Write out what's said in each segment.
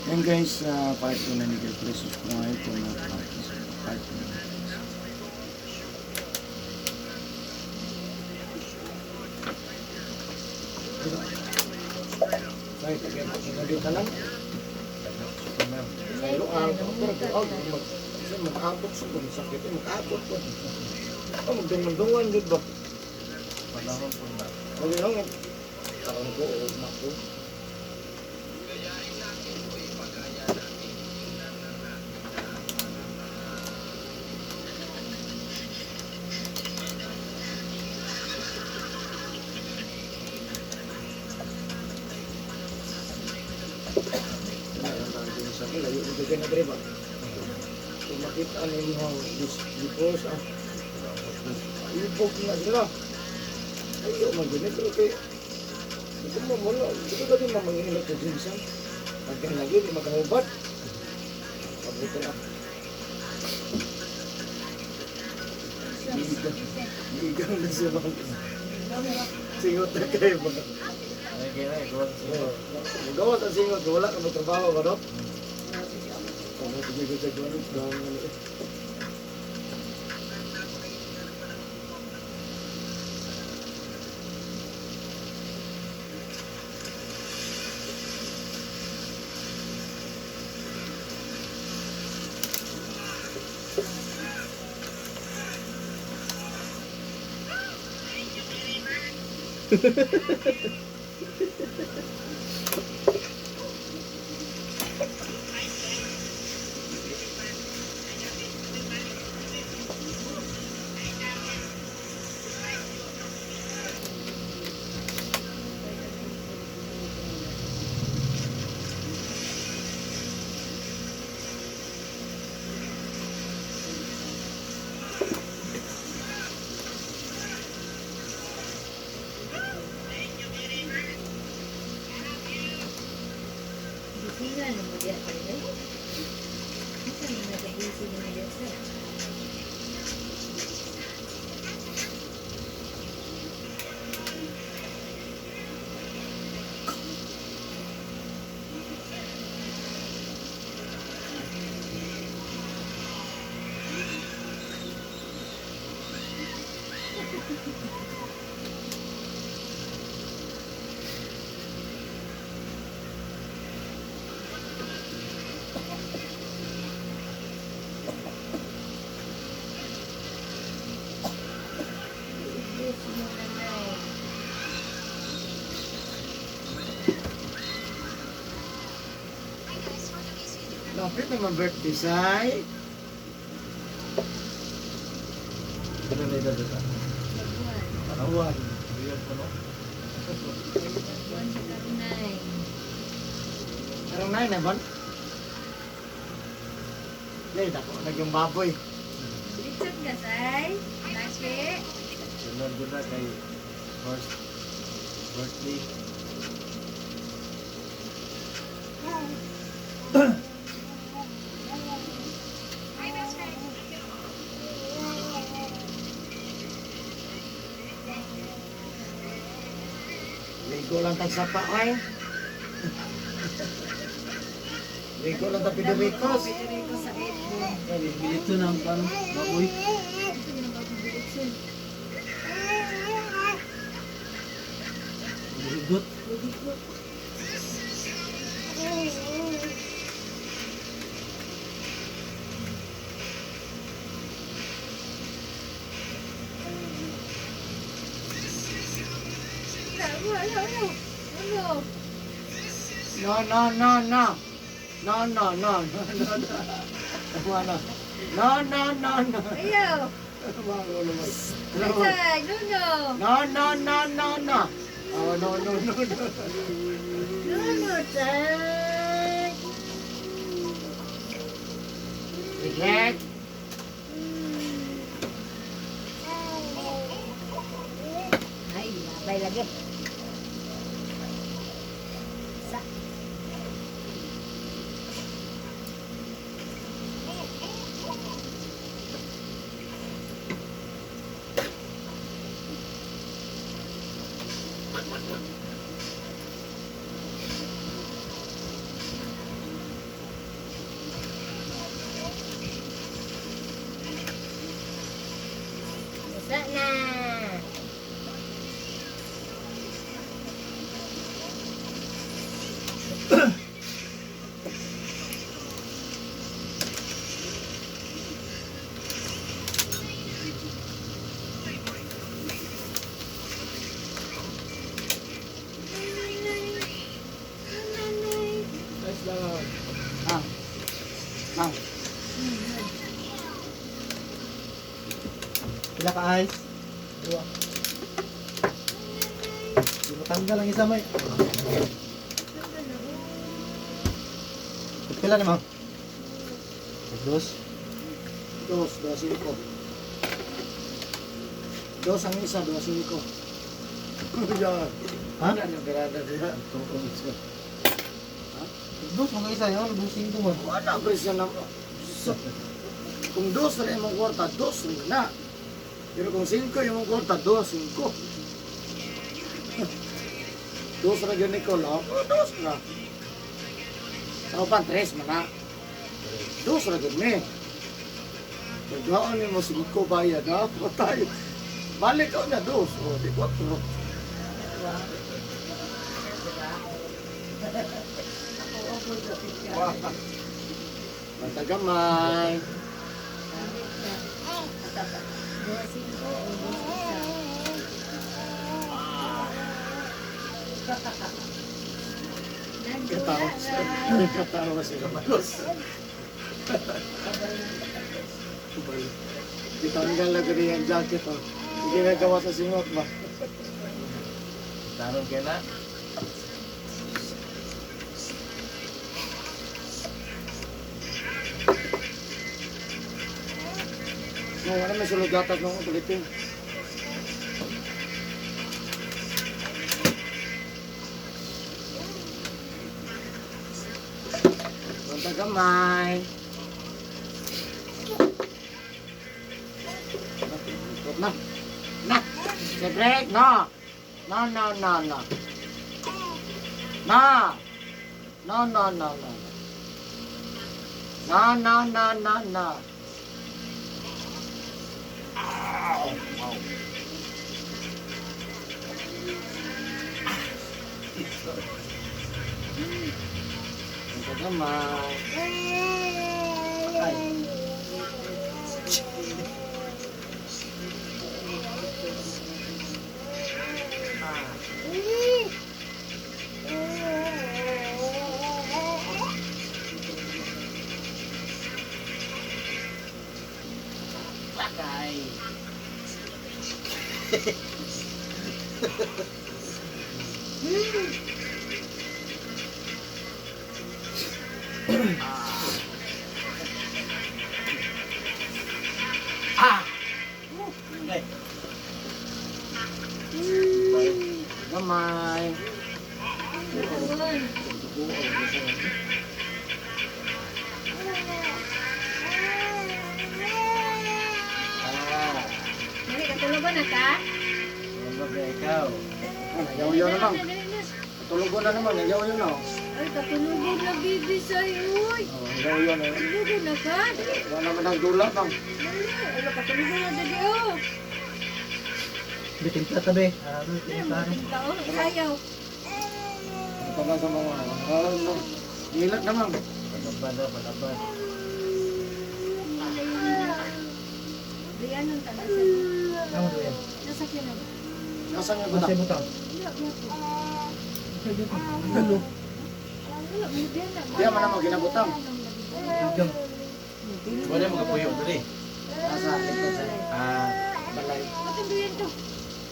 Yan guys, part 2 na ni guys. Please subscribe to my part 2 na. Ay, tagay ka lang. Sa ilo, pero mag-abot sa kung sakit, eh, mag-abot ko. Oh, magdungan-dungan, gud ba? Panahon po na. Mag-inong, karon ko, o mako. Layo mo dyan na ba? Kung makita ninyo ang gipos, ang ibog na sila. Ayaw man dyan, pero kay hindi mo wala, hindi ko dati mamangilot sa jinsan. Pagka lagi, di makahubat. Pabuto na. Igang na siya bang. Singot na kayo ba? Ay, kaya na, gawa sa singot. Magawa sa singot, wala ka magtrabaho ba, no? Kamu tigil sa gano'n, dami na eh. Bisingan mo diya tayo. Asa mo nagabisi mo diya sir? Iblis mo na na. Lapit naman birthday, Sai. Ano na edad ito? Nagbuwan. Parawan. Weird po, no? Nagbuwan siya karunay. Karong nine na bon? Dahil ako, nagyong baboy. Litson ka, Say? Naki? Sunod ko na kay first birthday. Ligo lang tag sapa, ay. Ligo lang tag Piduricos. Piduricos sa 8. Ito na ang pan, baboy. Ito na ba akong bilitson? Hugot. Hugot. Wala, wala, wala. Wala. No, no, no, no. No, no, no, no, no, no. Ano? No, no, no, no. Ayaw. No, Say, no, no. no, no, no, no, no. Oh, no, no, no, no. No, no, Tay. Reject. Ay, labay lagi. Sa. Ah. Ah. Pila ka ice? Dua. Di matanggal ang isa may. Pila ni ma'am? Dos. Dos, dos, cinco. Dos ang isa, dos, cinco. Kuya. Ha? Ano berada diha? Dos mga isa yun, dos singko man. Wala ba siya na... Kung dos rin imong kwarta, dos rin na. Pero kung singko imong kwarta, dos, singko. Dos ra gyud ni Colo, oh, dos ra. Sa uban, tres man na. Dos ra gyud ni. Pagkaan ni mo singko bayad ha, patay. Balik ka na dos, o di kwatro. Ako, opo, Matagamay. Dua singko o dos isa. Katawa siya. Katawa siya kabalos. Ditanggal na gani ang jacket oh. Hindi ginagawa sa singot ba? Tanong kaya na? No, wala may sulod gatas nung ulitin. Punta gamay. Na. Na. Cedric, no. No, no, no, no. No. No, no, no, no. No, no, no, no, no. Punta gamay. Ay. Patay. Ah! Ay. Gamay. Ah. Dali, katulog na ka? Ano ba ikaw? Ah, Nagyaw-yaw na lang. Dali, dali. Tulog na naman, nagyaw-yaw na. Oh, Ay, katulog na, bibi sa'yo. Uy, Oh, nagyaw-yaw na. katulog na ka? Wala naman nagdula bang. Dali, ay, katulog na, dali, oh. Di timpla tabi. Ano, Dali, timpla rin. matinta, oh. Sayaw. Ito ba sa mga ano? Nilat naman. Palaban na, palaban. Diyan ang tanan siya. Tama doon yan. Nasa kina ba? Nasaan nga ba? Nasa ibutang. Wala, wala po. Dulo. Wala, may diyan na. Diyan man ang ginabutang. Hanggang. Wala mo kapuyo, dali. Nasa likod sa Ah. balay. Ba't ang diyan to?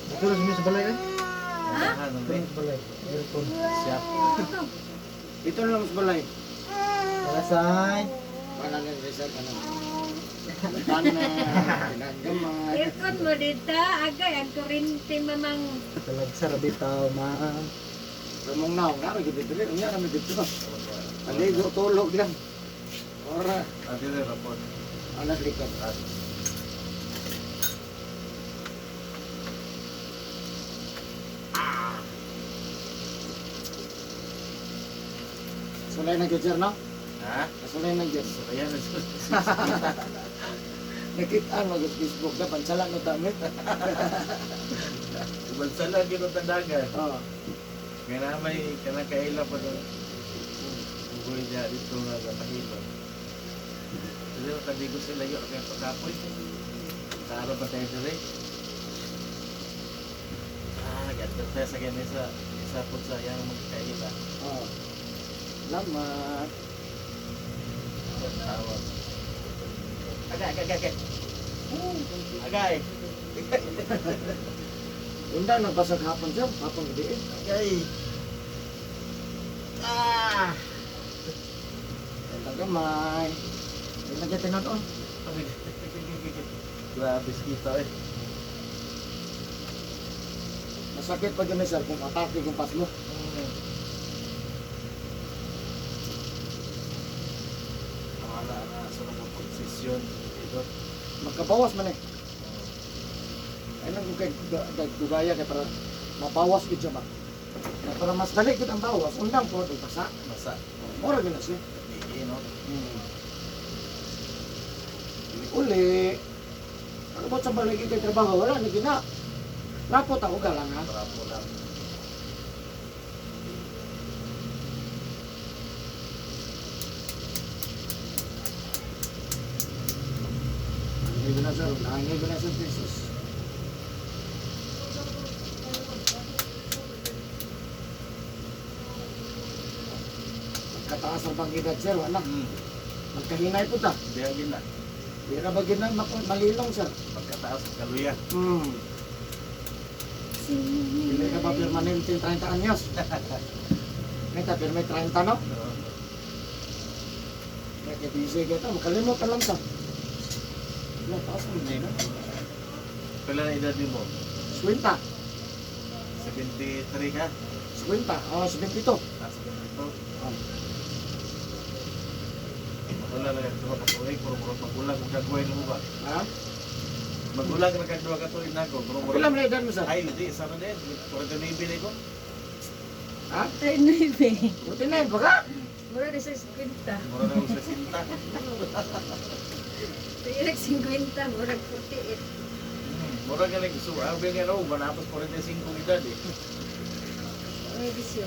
Dito lang sa balay eh. Ha? Dito sa balay. Aircon. Siya. Ito. Ito na lang sa balay. Wala say. Wala na reset ano. Tana, pinanggamay. Aircon mo dito. Agay, ang kurente mamang. Talag sa rabi tao, ma'am. Ramong naong na, lagi dito rin. Unya namin dito. Aligo, tulog lang. Ora, Ate rin, rapot. alas likod. Ah. Sulay na gyud sir, no? Ha? Sulay na gyud. Ayan, Nakita mo sa Facebook na pansala no damit. Bansa lang yun ang tandagan. Oh. Kaya na may kanang kaila pa doon. Bugoy niya dito nga sa kahilo. Kasi kadigo sila yun, kaya pagkapoy. Taro pa tayo sila eh. Ah, gatgat tayo sa ganyan sa isa po sa yang magkaila. Oh. Salamat. Tawag. Agay, agay, agay. Agay. Undang nagbasag hapon siya, hapon gabi eh. Agay. Ah! Ganda gamay. Hindi na dyan tinunoon. Grabe kita eh. Masakit pag yun eh, sir, kung atake kung pas mo. Wala na sa mga posisyon dito. Magkabawas man eh. Ay lang kung kay dugaya kay para mabawas gid siya ba. Kaya para mas dali gid ang bawas, undang po ang basa. Masa. Mura gid na siya. Hindi, no? Uli. Pagabot sa balay kay trabaho, wala ni gina. Rapot ako galang ha. Trapo lang. Angay ko na sir, angay ko na sir Jesus. Magkataas ang pangidad sir, wala. Magkahinay po ta. Biyagin na. Di ra ba gid na malilong sir? Pagkataas, kaluya. Dili ka ba permanente yung 30 anyos? May ta pirme 30 no? Kaya kay busy ka ta, makalimot na lang ta. Wala, taas mo na. Pila na edad mo? 50. 73 ka? 50. Oh, 72. Ah, 72. Oh. Wala na yung duha ka tuig, puro puro magulang, magkagway na mo ba? Ha? Magulang na kag duha ka tuig na ako, puro puro. Pila man na edad mo sir? Ay, hindi, isa na din. 49 na ko. Ha? 39. 49 ba ka? Mura na siya 50. Mura na ako 60. Sa 50, mura 48. Mura ka lang, so, ah, nga raw, manapos 45 edad eh. May bisyo.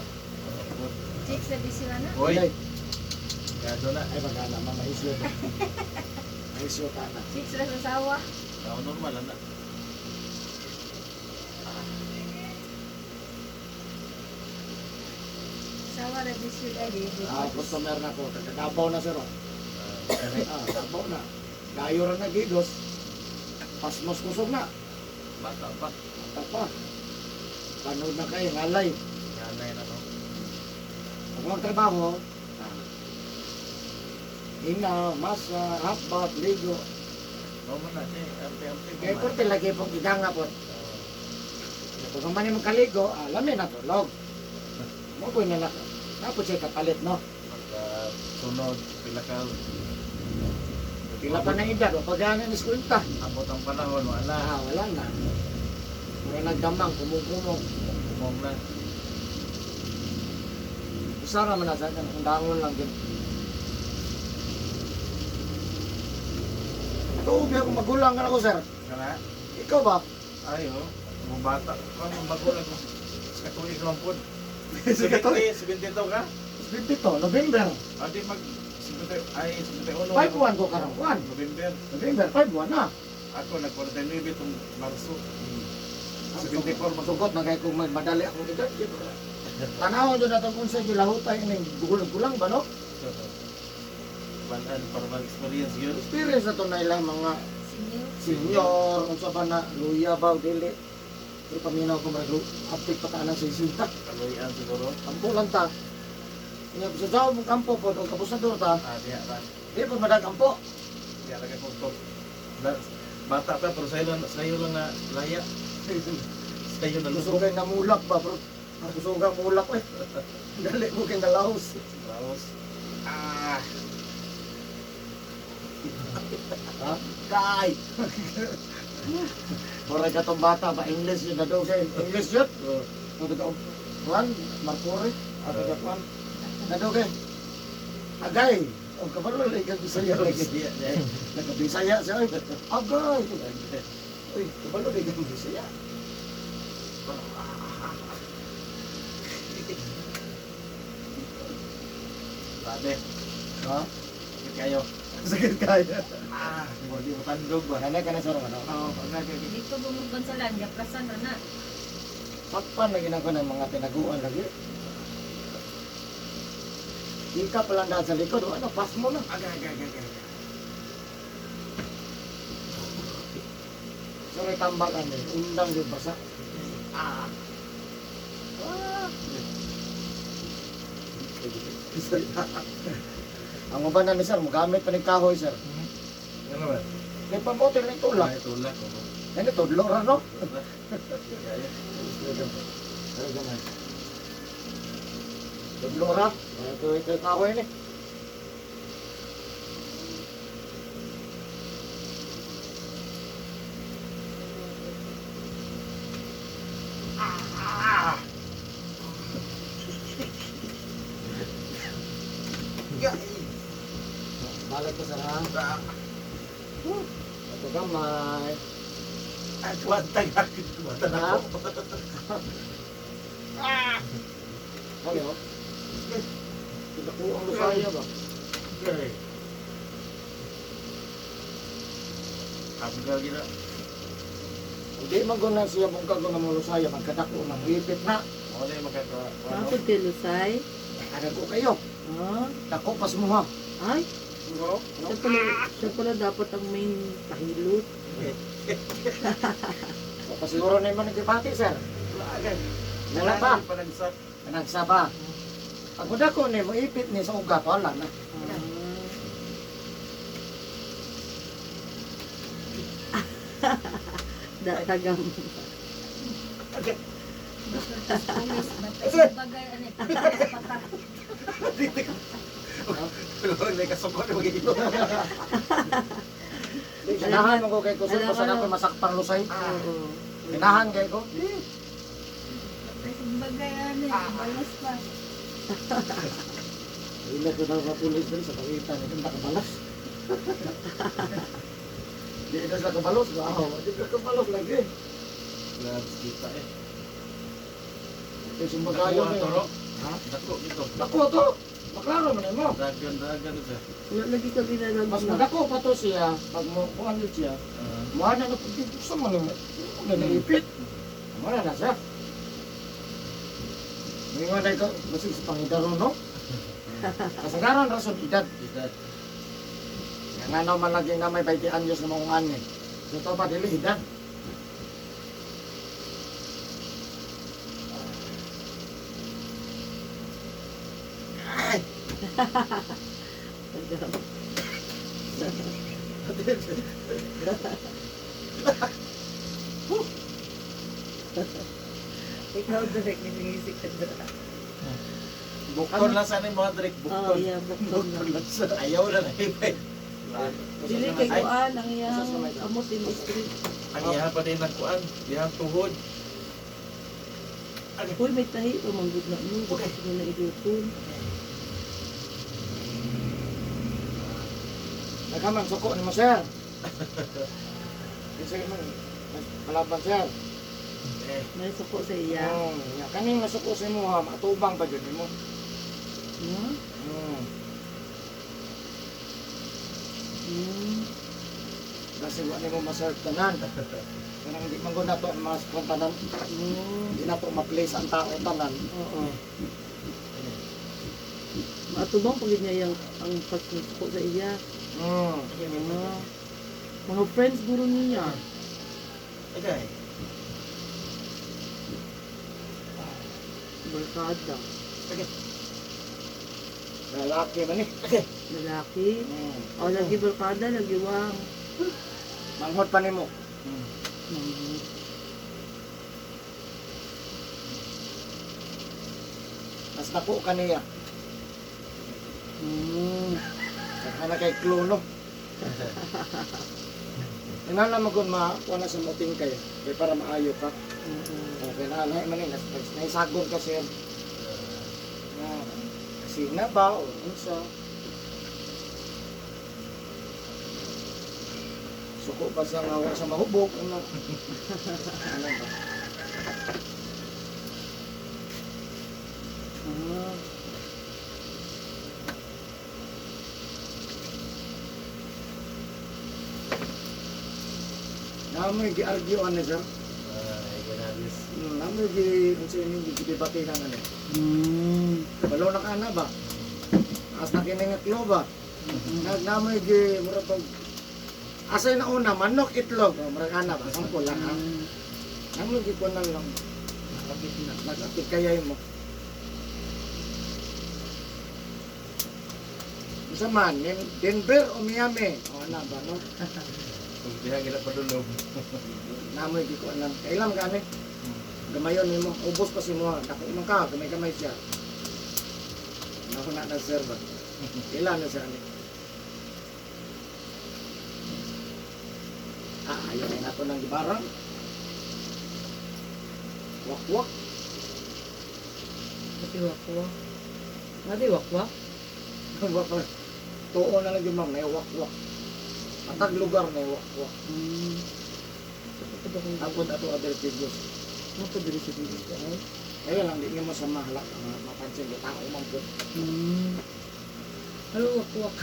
Chicks na bisyo na. Hoy, Ay, gado na. ay baka naman maisyo ta. Maisyo ta na. Chicks na sa sawa. Tao normal, ana. Sawa na bisyo dali. Ah, customer na ko. Taga Davao na sir. Oh. Ah, Davao na. Dayo ra na gigos. Pasmos kusog na. Bata pa. Bata pa. Panood na kayo, ngalay. Nanay na no. Pag magtrabaho, ah, ina, masa, hotbot, ligo. Normal na, eh. Ante-ante. Kaya korte lagi pong giganga po. Kung man yung kaligo, ah, lami na tulog. Mo po na lang. Tapos siya kapalit, no? Pagka sunod, pila ka. Pila pa na edad, o pag ni eskwenta. Abot ang panahon, wala. Ah, wala na. Mura nagdamang, kumugumog. Kumong na. Isa raman na sa akin, kung dangon lang din. Tuubi ako, magulang ka na ko, sir. Kana? Ikaw ba? Ay, oh. Mga bata. Kung magulang ko. Sa tuig lang po. Sa katuig. 70, 72 ka? 22, November. Adi mag 70, ay 71. 5-1 ko karong kuan. November. November 5-1 na. Ako nag 49 itong Marso. 74 mag Masugot na kay kung magmadali akong edad. Tanaw doon natin kung sa gilahutay ning gulang-gulang ba no? Banan para mag-experience yun. Experience na to na ilang mga Senior. senior, unsa ba na luya ba o dili. Pero paminaw ko mag update pa ta ng 60. Kaluyan siguro. Kampo lang ta. Nya sa jaw mong kampo po o kabusador ta. Ah, diya ra. Di po madag kampo. Diya ra kay kung Bata pa pero sa'yo lang na laya. Sa'yo na Kusog lubog. kay namulak ba bro? Ang kusog ang mulak eh. Dali mo kay nalaos. Laos. Ah, Ha? kay. Mura ka tong bata ba English yun na daw siya. English yun. Ano ka Juan, Marcori, ato ka Juan. Na daw kay Agay. O kabalo lagi ka Bisaya lagi. Nagka-Bisaya siya. Oy. Agay. Uy, kabalo lagi ka Bisaya. Grabe. Ha? Sakit kayo. Sakit kaya. Ah, hindi mo tandog ba? Kanay ka na sa ano? Oo, okay, okay. Dito bumugban sa lan, gaplasan na na. Pakpan lagi na ko ng mga tinaguan lagi. Di ka pala daan sa likod. Ano, pass mo na. Aga, aga, aga, aga. Sorry, tambak ano eh. Undang yung basa. Ah. Ah. Ang uban na ni sir, magamit pa ni kahoy, sir. Ano ba? Kaya pamote na tulak. Ay, tulak. Oo. Ano, tudlo ra, no? Tulak. Kaya. Tudlo ra. Ito, ito, kahoy ni. Balik ko, sir, ha? Ito gamay. Ah, kwanta nga. Kwanta na ako. Ano? Kita ko ang lusaya ba? Okay. Abgal gina. Hindi man ko na siya bungkag ko na mo lusaya, magkadako na, ipit na. Wala yung magkaka. Ano? Bakit kay Lusay? Ano ko kayo? Ah? Dako pas mo ha. Ay, No? siya pala dapat ang main pahilot. Pasiguro na yung nagkipati, sir. Wala pa. Panagsak. Nagsaba. Pag dako ni mo ipit ni sa ugat, wala na. Ah. Da, tagam. Pulis, bantay bagay, ano, pata. Pero may kasukon na magiging. Ginahan mo ko kay kusog, Alam, basta na ano? ako masakpan lusay. Oo. Ginahan kay ko. Bantay bagay, ano, balas pa. Ila ko na sa pulis diri sa pangita ni kanta kabalos. Di ito sa kabalos ba? Oh, di ka kabalos lagi. Labs kita eh. Di sumbagayo Dako ni. ang toro. Ha? Dako dito. Dako to. Maklaro man mo. Dagan, dagan ito. Wala lagi ka ginalag Mas na. madako pa to siya pag mo kuan yun siya. Ah. Mo na na gusto mo ni mo na naipit. Mo na na siya. Mingon na ko, basig sa pangidaro no. Kasagaran rason edad. Edad. Nga nga naman lagi na may 20 anyos na mga ani. So to pa dili edad. Tagam. Ikaw direct, nag-iisip ka dra. Bukton lang sana yung mga direct Oh, bukton. yeah, bukton Bukton lang. lang sa ayaw na na ipay. Dili kay kuan ang iyang kamot in street. Ang iha pa din ang kuan, iyang tuhod. Uy, may tahi pa manggod na mo. Okay. Mo na iluton. Nagkaman suko ni mo sir. Kasi man malaban sir. Eh, May suko sa iya. Ya kaning nasuko sa imo ha, matubang pa jud nimo. Hmm? Kasi wa nimo ma-serve tanan. Kanang di man gud nato mas tanan. Di nato ma-place ang tao tanan. Oo. Maatubang pag niya yung ang pagsuko sa iya. Ah. Mga friends guro niya. Okay. Barkada. Lalaki man eh. Lalaki. O, lagi barkada, lagi wang. Manghod pa nimo. Mas dako kaniya. Sakana kay klono. Inala mo kung ma wala sa muting kayo. Kay para maayo ka. Okay na na man eh naisagon ka sir. Na kasi na ba o unsa. Suko pa sa nga wa sa mahubog ano. Ano ba? Ah. Namoy gi-argue ani sir. Ay, ganabis. Namoy gi unsa ini gi debate na ano. Balo na ka na ba? Hasta kini nga club ba. Nagnamoy gi mura pag asay na una manok itlog o murag ana ba sample lang ha. Namoy gi kuan lang Nakapit na. nag-apit kayay mo. Isa man, Denver o Miami. O ana ba no? Kung diha gila padulog. Namoy gi kuan lang. Kailan gani? Gamayon nimo, ubos pa si mo. Dako man ka, gamay-gamay siya. Nako na na sir ba. Ilan na siya ani? Ah, ayaw na nato ng gibarang. Wakwak. Pati wakwak. Mati wakwak? Wakwak. Tuo na lang yun ma'am, na wakwak. Matag lugar na wakwak. Apod ato other figures. Ano diri sa dili ka ay? Kaya lang, di mo sa mahalak, ang mapansin, yung tao man po. Ano wakwak?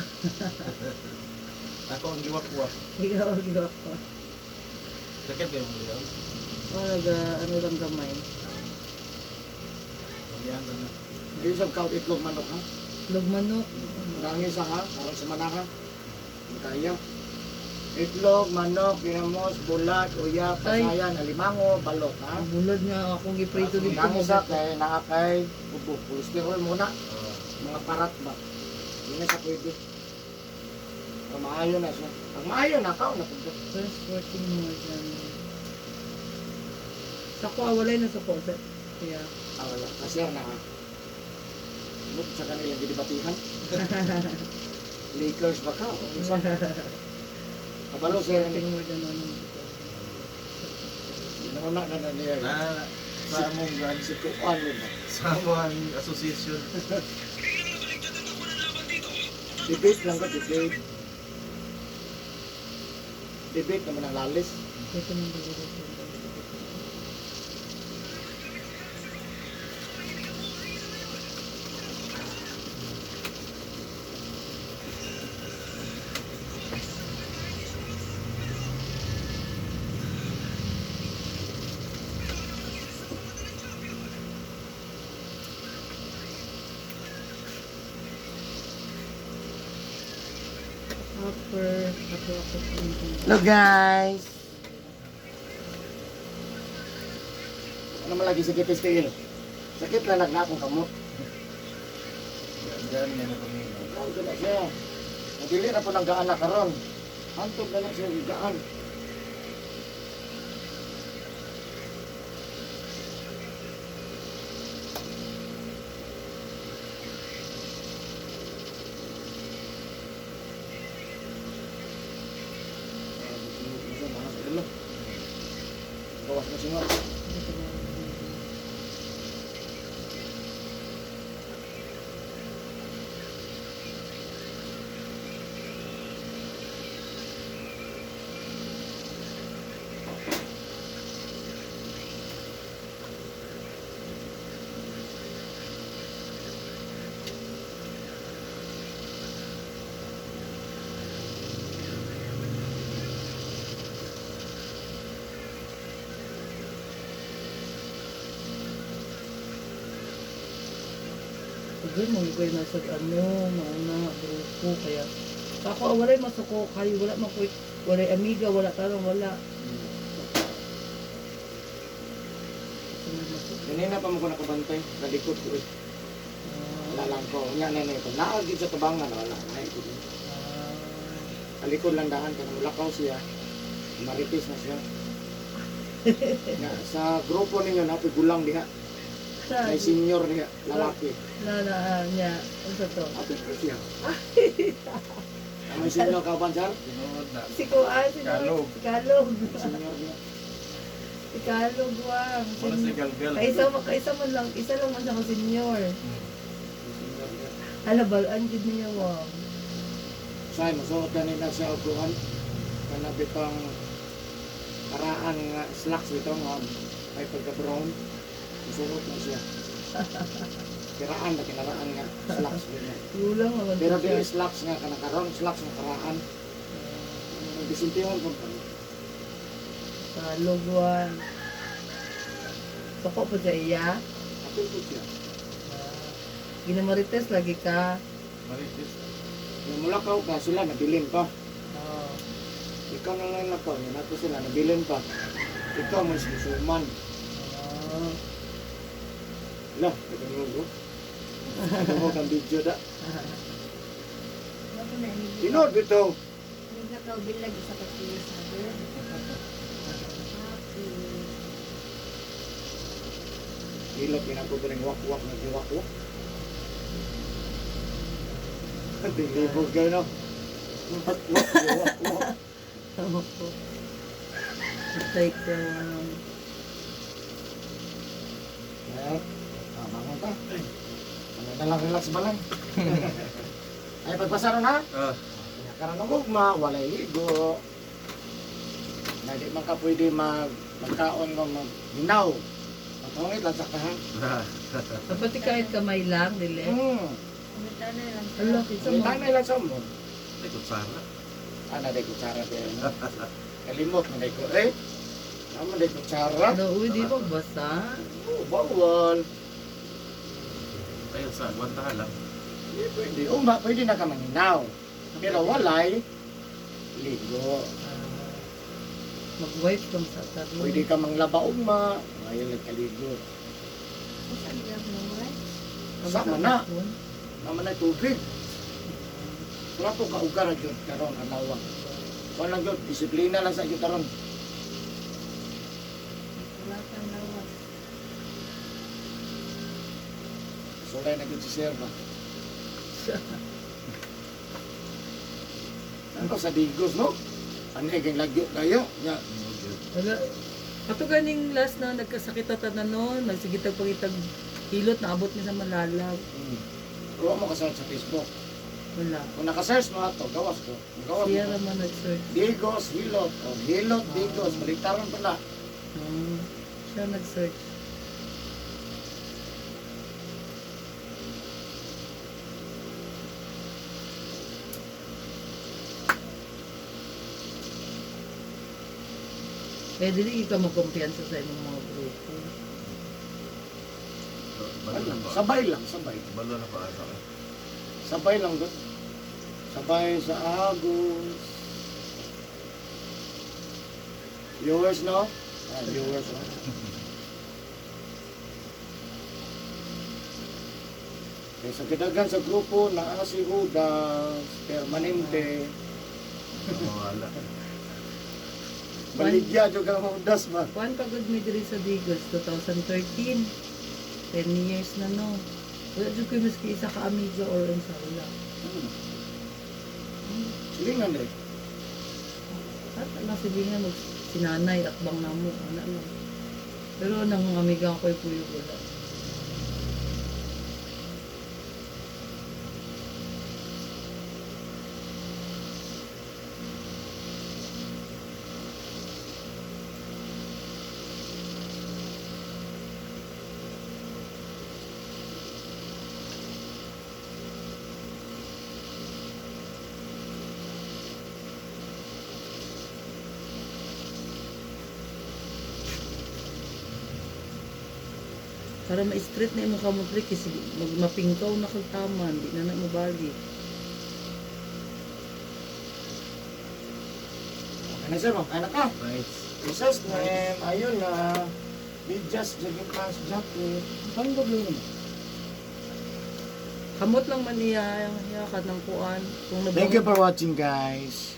Ako ang giwakwak. Ikaw ang giwakwak. Sakit ba yung liyaw? Wala ga ano lang gamay. Yan na. Hindi sa kaut itlog manok ha. Itlog manok. Nangi sa ha, aron sa manaka. Kaya. Itlog, manok, ginamos, bulat, uya, pasayan, alimango, balot ha. Ang bulad nga akong giprito dito. Nangi sa kay naa kay ubo, kolesterol muna, mga parat ba. Hindi na siya pwede. Pag maayo na siya. Pag maayo na, kao na pwede. Transporting more than... Sako, ah, walay na sako. Kaya, Ah, wala. Kasi na ha. Look sa kanilang gidibatihan. Lakers ba ka? O isa? Kabalo sir. transporting more than one. Nauna na na niya. Na, sa among Si Kuan yun ba? sa among association. Debate lang ko, debate. Debate naman ang lalis. Ito nang bagay. Upper, upper, upper. Hello guys! Ano man lagi sakit is kayo? Sakit lang na akong kamot. Diyan nga na kami. Ikaw na siya. Nagdili na po ng gaan na karon. Hantog na lang siya yung gaan. Gawas mo singot. Pagay mo kayo nasa ano, mauna, grupo, kaya ako ah, walay masuko kayo, wala man ko'y, walay amiga, wala tarong, wala. Ganina pa mo ko nakabantay. Nalikod ko eh. Ah, Wala lang ko. Nya na na ito. Naagid sa tabangan. Wala. Naikod. Talikod lang daan. Kaya mulakaw siya. Maritis na siya. Nga, sa grupo ninyo, napoy gulang diha. May senior diha, lalaki. Na na ah, niya, unsa to? Apil ko siya. Ang may senior ka ba, sir? Tinuod na. Si Kuan, si Kalog. Si Kalog. May senior diha. Si Kalog, wang. Wala si Galgal. Kaisa, kaisa man lang, isa lang man siya ka senior. May senior diha. Hala, balaan gid niya, wang. Say, masuot kanina siya og kuan. Kana bitong karaan nga slacks bitaw nga may pagka-brown. Masuot na siya. Kiraan na kinaraan nga slacks gid na. Gulang naman. Pero di slacks nga kanang karon slacks nga karaan. Disintiyon ko pa. Kalog, wang. Soko po sa iya. Apil ko siya. Ginamarites lagi ka. Marites. Yung mulakaw ka sila nabilin pa. Oo. Ikaw na lang lakaw, yan ako sila nabilin pa. Ikaw man susuman. Ah. Lah, katungog ko. Katungog ang video da. Wala ko na inig. Tinod bitaw. Inig bilag isa ka kilo sabi. Happy. Hilot ginako ko ning wakwak na giwakwak. Dilibog kayo no. Wakwak, wakwak. Tama po. It's like, Eh, bangon ta. Ano na lang, relax ba lang? Ay, pagpasaro na. Ah. Karon og ugma, walay ligo. Na di man ka pwede magkaon mo maghinaw. Matungit lang sa kahan. Dapat kahit kamay lang, dili. Kumita na lang. Ala, kinsa May mo. tanay lang sa mo. Ay, kutsara. Ana day kutsara di. Kalimot man day ko eh. Naman day kutsara. Ano, uy, di ba basa? Oh, bawal. Ayun, sa agwantahan lang. Di pwede. Uma, pwede na ka manghinaw. Pero walay ligo. Ah, mag-wipe kang sa taro. Pwede ka manglaba ugma. Ngayon lang kaligo. Saan lang mo eh? Sama na. Naman na tubig. Wala po kaugara yun karon adlaw. Wala lang yun, disiplina lang sa iyo karon. Wala kang lawas. Sulay na gyud si Sir ba. Ano sa Digos no? Ano kay lagyo kayo? Nya, Wala. Ato ganing last na nagkasakit ata na noon, nagsigitag pagitag hilot na abot mi sa malalag. Ruwa mo ka-search sa Facebook. Wala. Kung naka-search mo ato, gawas ko. Gawas Siya mo. raman nag-search. Digos, hilot. O, hilot, Digos. Baliktaron pala. Siya nag-search. Kaya dili ka magkumpiyansa sa imong mga grupo. Balo na po. Sabay lang, sabay. Balo na po ata. Sabay lang doon. Sabay sa agos. Viewers, no? Ah, viewers, no? Okay, sa kadagan sa grupo na si Judas, permanente, Wala. baligya jud ang Judas ba? Kuan pagod mi diri sa Digos 2013. 10 years na no. Wala jud koy maski isa ka amiga or unsa wala. Silingan eh. At lang sige nga mag sinanay at bang namo ana lang. Pero nang amiga ko puyo wala. Para ma-street na imong kamot diri kasi magmapingkaw na kag taman, di na na mobalik. Okay na sir, makain na ka. Nice. Recess name, ayun na. Medyas, jogging pants, jacket. Paano ba yun? Kamot lang man iya, iya ka ng kuan. Kung Thank you for watching, guys.